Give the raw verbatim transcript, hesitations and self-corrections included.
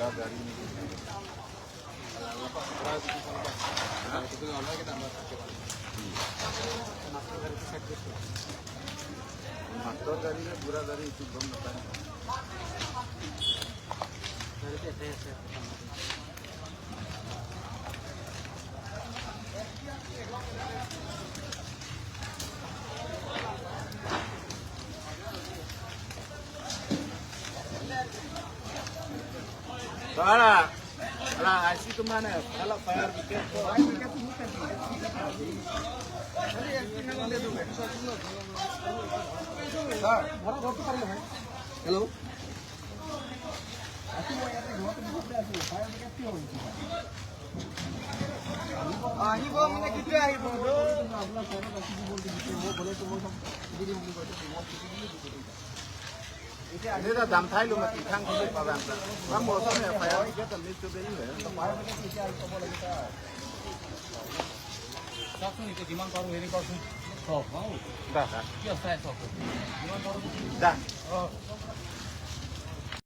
Master gari na bura gari itu belum dapat. Ala, ala, I C tu mana? Ala fire brigade tu. Hello. আহিব মানে কেতিয়া আহিব? Ini dah dam thai lu mati thang thai lu pagang ta. Kamu sama ya, fire brigade dan itu deh ini ya. চাওকচোন, এতিয়া যিমান পাৰোঁ হেৰি কৰচোন। চাওক, চাওক। Dah, dah. কিয় চাই চাওক? যিমান পাৰোঁ। Dah.